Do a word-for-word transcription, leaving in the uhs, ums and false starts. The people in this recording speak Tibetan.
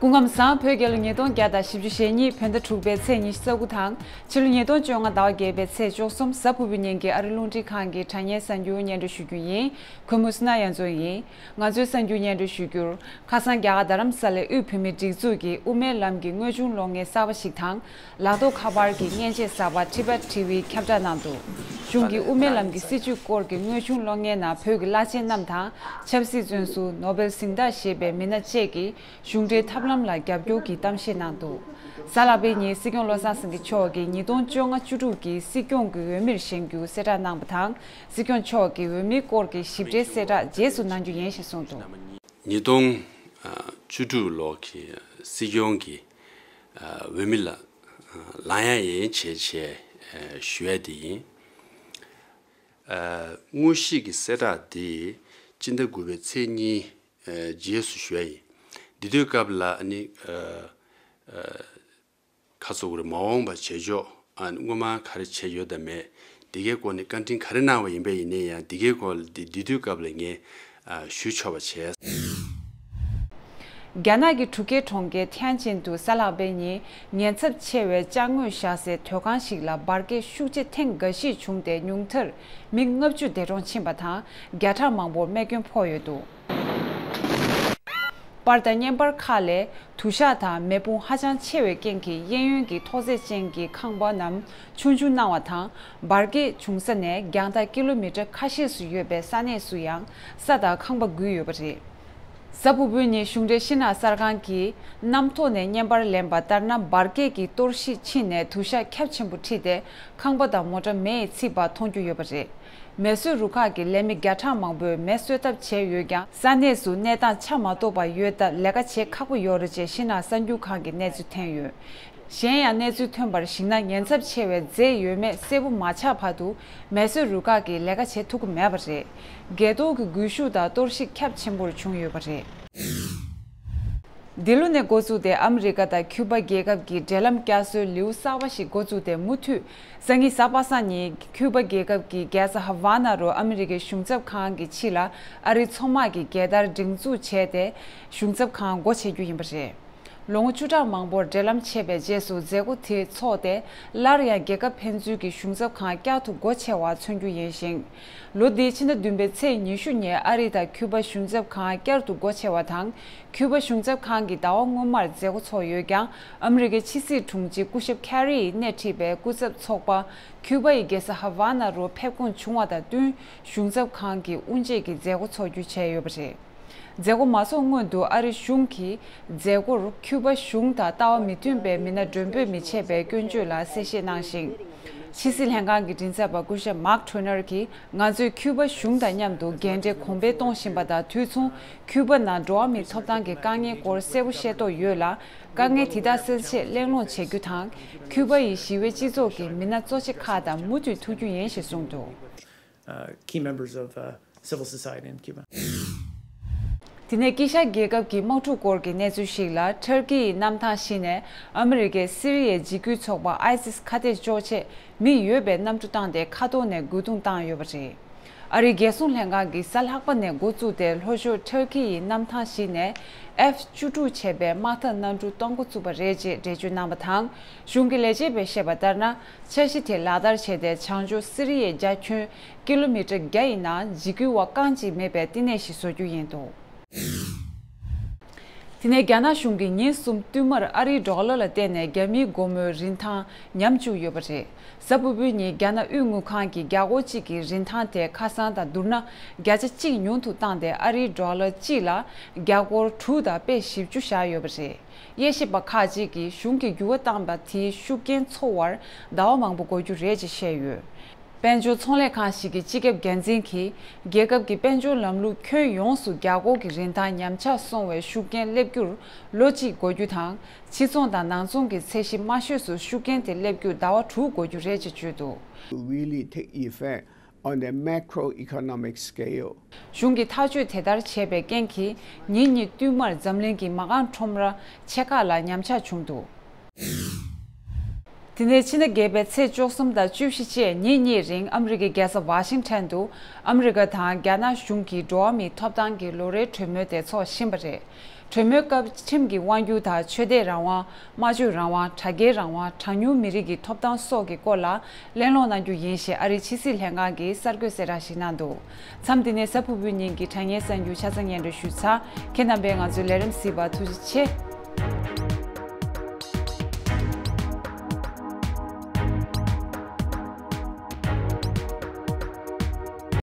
སྐུ་ཁམས་བཟང་། བོད་རྒྱལ་ལོ་ཉིས་སྟོང་བརྒྱ་དང་བཞི་བཅུ་ཞེ་གཉིས་བོད་ཟླ་དྲུག་པའི་ཚེས་ཉི་ཤུ་རྩ་དགུ་དང་ཕྱི་ལོ་ཉིས་སྟོང་བཅོ་ལྔ་ཟླ་བ་བརྒྱད་པའི་ཚེས་བཅུ་གསུམ། གཟའ་ཕུར་བུའི་ཉིན་གྱི་ཨ་རི་རླུང་འཕྲིན་ཁང་གི་དྲ་བརྙན་གསར་འགྱུར་སྙན་སྒྲོན་ཞུ་རྒྱུ་ཡིན། གུས་མོ་སི་ན་ཡ་མཚོ་ཡིན། ང་ཚོའི་གསར་འགྱུར་སྙན་སྒྲོན་ཞུ་རྒྱུར། ཁ་སང་རྒྱ་གར་རྡ་རམ་ས་ལའི་དབུས་བོད་མིའི་སྒྲིག་འཛུགས་ཀྱི་དབུ་མའི་ལམ་གྱི་དངོས་བྱུང་གློག་བརྙན་གསར་པ་ཞིག་དང་། ལག་ཐོགས་ཁ་པར་གྱི་མཉེན་ཆས་གསར་པ་ཊི་བེཊ་ཊི་ཝི་ཁྱབ་བསྒྲགས་གནང་འདུག་གཞུང་གི་དབུ་མའི་ལམ་གྱི་སྲིད་བྱུས་སྐོར་གྱི་དངོས་བྱུང་གློག་བརྙན་ནང་བོད་ཀྱི་བླ་ཆེན་རྣམས་དང་ཆབ་སྲིད་བཙོན་ཟུར་ནོ་སྦེལ་གཟེངས་རྟགས་བཞེས་པའི་མི་སྣ་བཅས་ཀྱིས་གཞུང་འབྲེལ་ཐབས་ལམ་ལ་རྒྱབ་སྐྱོར་གྱི་གཏམ་བཤད་གནང་འདུག་གཟའ་ལྷག་པའི་ཉིན་སྲིད་སྐྱོང་བློ་བཟང་སེང་གེ་མཆོག་གིས་ཉིས་སྟོང་བཅོ་ལྔ་བཅུ་དྲུག་གི་སྲིད་སྐྱོང་གི་འོས་མིར་བཞེངས་རྒྱུ་གསལ་བསྒྲགས་གནང་བ་དང་། སྲིད་སྐྱོང་མཆོག་གི་འོས་མིའི་སྐོར་གྱི་ཞིབ་ཕྲའི་གསལ་བསྒྲགས་རྗེས་སུ་གནང་རྒྱུ་ཡིན་ཞེས་གསུངས་འདུག་ཉིས་སྟོང་བཅུ་དྲུག་ལོ་གི་སྲིད་སྐྱོང་གི་འོས་མི་ལ་ལངས་ཡ་ཡན་ཆད་བྱས་ཞུ་ཡ་དེ་ཡིན། དངོས་གཞི་གི་གསལ་བསྒྲགས་དེ་སྤྱི་ཟླ་དགུ་པའི་ཚེས་གཉིས་རྗེས་སུ་ཞུ་ཡ་ཡིན། འདི་དུས་སྐབས་ལ་ནི། ཁ་ཚོ་གུ་རེ་མ་འོངས་པ་བྱེད་ཕྱོགས་ཨ་སྔོན་མ་ག་རེ་བྱས་ཡོད་དམ་མེད། འདི་གའི་སྐོར་ནས་བཀའ་དྲིན་ག་རེ་གནང་བ་ཡིན་པ་ཡིན་ནའི་ཡང་འདི་གའི་སྐོར་འདི་འདི་དུས་སྐབས་ལ་ངས་ཨ་ཞུ་ཆོག་པ་བྱས། རྒྱ་ནག་གི་འབྲུག་རྒྱལ་གྲོང་ཁྱེར་ཐེན་ཅིན་དུ་གཟའ་ལྷག་པའི་ཉིན་ཉེན་ཚབས་ཆེ་བའི་ཅ་དངོས་བཞག་སའི་སྡོད་ཁང་ཞིག་ལ་འབར་གས་ཤུགས་ཆེ་ཐེངས་འགའ་ཞིག་བྱུང་སྟེ་ཉུང་མཐར་མི་ལྔ་བཅུ་འདས་གྲོངས་ཕྱིན་པ་དང་བརྒྱ་ཕྲག་མང་པོར་རྨས་སྐྱོན་ཕོག་ཡོད་འདུག་པར་དང་བརྙན་པར་ཁག་ལས་དུ་ཞག་དང་མེ་དཔུང་ཧ་ཅང་ཆེ་བའི་རྐྱེན་གྱིས་གཡས་གཡོན་གྱི་ཐོག་བརྩེགས་ཅན་གྱི་ཁང་པ་རྣམས་ཆུང་ཆུང་སྣང་བ་དང་། འབར་གས་བྱུང་ས་ནས་རྒྱང་ཐག་ཀི་ལོ་མི་ཊར་ཁ་ཤས་སུ་ཡོད་པའི་ས་གནས་སུ་ཡང་ས་དང་ཁང་པ་རྒུད་ཡོད་པ་རེད། གཟའ་ཕུར་བུའི་ཉིན་གཞུང་འབྲེལ་ཤིན་ཧྭ་གསར་ཁང་གིས་གནམ་ཐོག་ནས་བརྙན་པར་ལེན་པ་ལྟར་ན། འབར་གས་ཀྱི་གཏོར་བཤིག་ཕྱིན་ནས་དུ་ཞག་ཁྱབ་ཆེན་པོ་འཁྲིགས་ཏེ་ཁང་པ་དང་མོ་ཊ་མེ་ཡིས་འཚིག་པ་མཐོང་རྒྱུ་ཡོད་པ་རེད། མེ་གསོད་རུ་ཁག་གི་ལས་མི་བརྒྱ་ཕྲག་མང་པོས་མེ་གསོད་ཐབས་བྱས་ཡོད་ཀྱང་། ས་གནས་སུ་གནས་སྟངས་ཆ་མ་རྟོགས་པ་ཡོད་སྟབས་ལས་ཀ་བྱེད་ཁག་པོ་ཡོད་རེད་ཅེས་ཤིན་ཧྭ་གསར་འགྱུར་ཁང་གིས་གནས་ཚུལ་བསྟན་ཡོད། གཞན་ཡང་གནས་ཚུལ་ཐོན་པར་གཞིགས་ན། ཉེན་ཚབས་ཆེ་བའི་རྫས་ཡོད་མེད་གསལ་པོ་མ་ཆགས་བར་དུ་མེ་གསོད་རུ་ཁག་གིས་ལས་ཀ་བྱེད་ཐུབ་ཀྱི་མེད་པ་རེད། འགས་གཏོར་གྱི་སྒུལ་ཤུགས་དང་གཏོར་བཤིག་ཁྱབ་ཆེན་པོར་བྱུང་ཡོད་པ་རེད། འདི་ལོ་ནས་འགོ་བཙུགས་ཏེ་ཨ་མི་རི་ཀ་དང་ཁྱུ་པ་རྒྱལ་ཁབ་ཀྱི་འབྲེལ་ལམ་བསྐྱར་གསོའི་ལེའུ་གསར་པ་ཞིག་འགོ་བཙུགས་ཏེ། མུ་མཐུད་སང་ཉིན་གཟའ་པ་སངས་ཉིན་ཁྱུ་པ་རྒྱལ་ཁབ་ཀྱི་རྒྱལ་ས་ཧ་ཝ་ན་རུ་ཨ་མི་རི་ཀའི་གཞུང་ཚབ་ཁང་གི་ཕྱི་ལ་ཨ་རིའི་མཚོ་དམག་གི་རྒྱལ་དར་སྒྲེང་འཛུགས་བྱས་ཏེ་གཞུང་ཚབ་ཁང་སྒོ་ཕྱེ་རྒྱུ་ཡིན་པ་རེད། ལོ་ངོ་བཅུ་ཕྲག་མང་པོར་འབྲེལ་ལམ་ཆད་པའི་རྗེས་སུ་མཛད་སྒོ་དེ་འཚོགས་ཏེ། སླར་ཡང་རྒྱལ་ཁབ་ཕན་ཚུན་གྱི་གཞུང་ཚབ་ཁང་བསྐྱར་དུ་སྒོ་ཕྱེ་བ་མཚོན་རྒྱུ་ཡིན་ཞིང་། ལོ་འདིའི་ཕྱི་ཟླ་བདུན་པའི་ཚེས་ཉི་ཤུ་ཉིན་ཨ་རི་དང་ཁྱུ་པ་གཞུང་ཚབ་ཁང་བསྐྱར་དུ་སྒོ་ཕྱེ་བ་དང་། ཁྱུ་པ་གཞུང་ཚབ་ཁང་གི་ཟླ་བ་སྔོན་མར་མཛད་སྒོ་ཚོགས་ཡོད་ཀྱང་། ཨ་མི་རི་ཀའི་ཕྱི་སྲིད་དྲུང་ཆེ་སྐུ་ཞབས་ཁེ་རི་ཡིས་སྣེ་ཁྲིད་པའི་སྐུ་ཚབ་ཚོགས་པ་ཁྱུ་པ་ཡི་རྒྱལ་ས་ཧ་ཝ་ན་རུ་ཕེབས་ཁོངས་བྱུང་བ་དང་བསྟུན། གཞུང་ཚབ་ཁང་གིས་དབུ་འབྱེད་ཀྱི་མཛད་སྒོ་འཚོགས་རྒྱུ་བྱས་ཡོད་པ་རེད། མཛད་སྒོ་མ་ཚོགས་སྔོན་དུ་ཨ་རི་གཞུང་གིས་མཛད་སྒོར་ཁྱུ་པ་གཞུང་དང་ལྟ་བ་མི་མཐུན་པའི་མི་སྣ་མགྲོན་འབོད་མི་བྱེད་པའི་སྐྱོན་བརྗོད་ལ་གསལ་བཤད་གནང་ཞིང་། ཕྱི་སྲིད་ལྷན་ཁང་གི་མགྲིན་ཚབ་པ་སྐུ་ཞབས་མཱག་ཁྲོ་ནར་གྱིས། ང་ཚོས་ཁྱུ་པ་གཞུང་དང་མཉམ་དུ་འགན་འཁྲི་གོང་འཕེལ་གཏོང་བཞིན་པ་དང་། དུས་མཚུངས་ཁྱུ་པ་ནང་འགྲོ་བ་མིའི་ཐོབ་ཐང་གི་དཀའ་ངལ་སྐོར་གསལ་པོ་ཤེས་རྟོགས་ཡོད་ལ། དཀའ་ངལ་དེ་དག་སེལ་ཆེད་གླེང་སློང་བྱེད་རྒྱུ་དང་། ཁྱུ་པ་ཡི་ཞི་བའི་སྤྱི་ཚོགས་ཀྱི་མི་སྣ་གཙོ་ཆེ་ཁག་དང་མུ་མཐུད་ཐུག་རྒྱུ་ཡིན་ཞེས་གསུངས་འདུག uh, key members of uh, civil society in Cuba. དེ་ནས་དཀྱིལ་ཤར་རྒྱལ་ཁབ་ཀྱི་དམག་འཁྲུག་སྐོར་གྱི་གནས་ཚུལ་ཞིག་ལ། ཐར་ཀི་ཡི་གནམ་ཐང་ཞིག་ནས་ཨ་མི་རི་ཀས་སི་རི་ཡའི་འཇིགས་སྐུལ་ཚོགས་པ་ཨའི་སིས་ཁ་གཏད་གཅོག་ཆེད་མི་ཡོད་པའི་གནམ་གྲུ་བཏང་སྟེ་མཁའ་ཐོག་ནས་རྒོལ་རྡུང་བཏང་ཡོད་པ་རེད། ཨ་རིའི་རྒྱལ་སྲུང་ལྷན་ཁང་གིས་གཟའ་ལྷག་པ་ནས་འགོ་བཙུགས་ཏེ། ལྷོ་ཕྱོགས་ཐར་ཀི་ཡི་གནམ་ཐང་ཞིག་ནས་ཨེཕ་བཅུ་དྲུག་བྱས་པའི་དམག་འཐབ་གནམ་གྲུ་གཏོང་འགོ་བཙུགས་པ་རེད་ཅེས་འགྲེལ་བརྗོད་གནང་བ་དང་། གཞུང་གི་ལས་བྱེད་པས་བཤད་པ་ལྟར་ན། འཆར་གཞི་དེ་ལག་བསྟར་བྱས་ཏེ། བྱང་ཕྱོགས་སི་རི་ཡའི་རྒྱ་ཁྱོན་ཀི་ལོ་མི་ཊར་བརྒྱ་ཡི་ནང་འཇིགས་སྐུལ་བ་རྐང་གཅིག་མེད་པའི་བསྟི་གནས་ཤིག་བཟོ་རྒྱུ་ཡིན་འདུག་དེ་ནས་རྒྱ་ནག་གཞུང་གིས་ཉིན་གསུམ་བསྟུད་མར་ཨ་རིའི་ཌོ་ལར་ལ་བརྟེན་ནས་རྒྱ་མིའི་སྒོར་མོའི་རིན་ཐང་ཉམས་བཅུག་ཡོད་པ་རེད། གཟའ་ཕུར་བུའི་ཉིན་རྒྱ་ནག་དབུས་དངུལ་ཁང་གིས་རྒྱ་སྒོར་གཅིག་གི་རིན་ཐང་དེ་ཁ་སང་དང་བསྡུར་ན་བརྒྱ་ཆ་གཅིག་ཉུང་དུ་བཏང་སྟེ། ཨ་རིའི་ཌོ་ལར་གཅིག་ལ་རྒྱ་སྒོར་དྲུག་དང་པད་བཞི་བཅུ་བཞག་ཡོད་པ་རེད། དབྱེ་ཞིབ་པ་ཁག་ཅིག་གིས་གཞུང་གིས་འགྱུར་བ་བཏང་པ་དེའི་ཤུགས་རྐྱེན་ཚོར་བར་ཟླ་བ་མང་པོ་འགོར་རྒྱུ་རེད་ཅེས་བཤད་ཡོད། དཔལ་འབྱོར་ཚོང་ལས་ཁང་ཞིག་གི་སྤྱི་ཁྱབ་འགན་འཛིན་གྱིས། རྒྱལ་ཁབ་ཀྱི་དཔལ་འབྱོར་ལམ་ལུགས་ཁྱོན་ཡོངས་སུ་རྒྱ་སྒོར་གྱི་རིན་ཐང་ཉམས་ཆག་སོང་བའི་ཤུགས་རྐྱེན་སླེབས་རྒྱུར་ལོ་གཅིག་འགོར་རྒྱུ་དང་། ཕྱི་ཚོང་དང་ནང་ཚོང་གི་ཚད་གཞི་དམའ་ཤོས་སུ་ཤུགས་རྐྱེན་དེ་སླེབས་རྒྱུར་ཟླ་བ་དྲུག་འགོར་རྒྱུ་རེད་ཅེས་བརྗོད་འདུག really take effect on the macroeconomic scale. གཞུང་གིས་ཐག་གཅོད་དེ་ལྟར་བྱས་པའི་རྐྱེན་གྱིས། ཉིན་གཉིས་བསྟུད་མར་འཛམ་གླིང་གི་མ་རྐང་ཁྲོམ་ར་ཆེ་ཁག་ལ་ཉམས་ཆག་བྱུང་འདུག་དེ་ནས་ཕྱི་ཟླ་བརྒྱད་པའི་ཚེས་བཅུ་གསུམ་དང་བཅུ་བཞི་བཅས་ཉིན་གཉིས་རིང་ཨ་མི་རི་ཀའི་རྒྱལ་ས་ཝ་ཤིང་ཊོན་དུ་ཨ་མི་རི་ཀ་དང་རྒྱ་ནག་གཞུང་གི་འགྲོ་བ་མིའི་ཐོབ་ཐང་གི་ལོ་རེའི་གྲོས་མོལ་དེ་འཚོགས་བཞིན་པ་རེད། གྲོས་མོལ་སྐབས་ཁྲིམས་ཀྱི་དབང་སྒྱུར་དང་ཆོས་དད་རང་དབང་། སྨྲ་བརྗོད་རང་དབང་། དྲ་རྒྱའི་རང་དབང་། གྲངས་ཉུང་མི་རིགས་ཀྱི་ཐོབ་ཐང་སོགས་ཀྱི་སྐོར་ལ་གླེང་སློང་གནང་རྒྱུ་ཡིན་ཞེས་ཨ་རིའི་ཕྱི་སྲིད་ལྷན་ཁང་གིས་གསར་འགོད་གསལ་བསྒྲགས་ཤིག་གནང་འདུག་མཚམས་འདི་ནས་གཟའ་ཕུར་བུའི་ཉིན་གྱི་དྲ་བརྙན་གསར་འགྱུར་ཆ་ཚང་སྙན་སྒྲོན་ཞུས་ཚར། ཁྱེད་རྣམ་པས་ང་ཚོའི་ལས་རིམ་གཟིགས་པར་ཐུགས་རྗེ་ཆེ།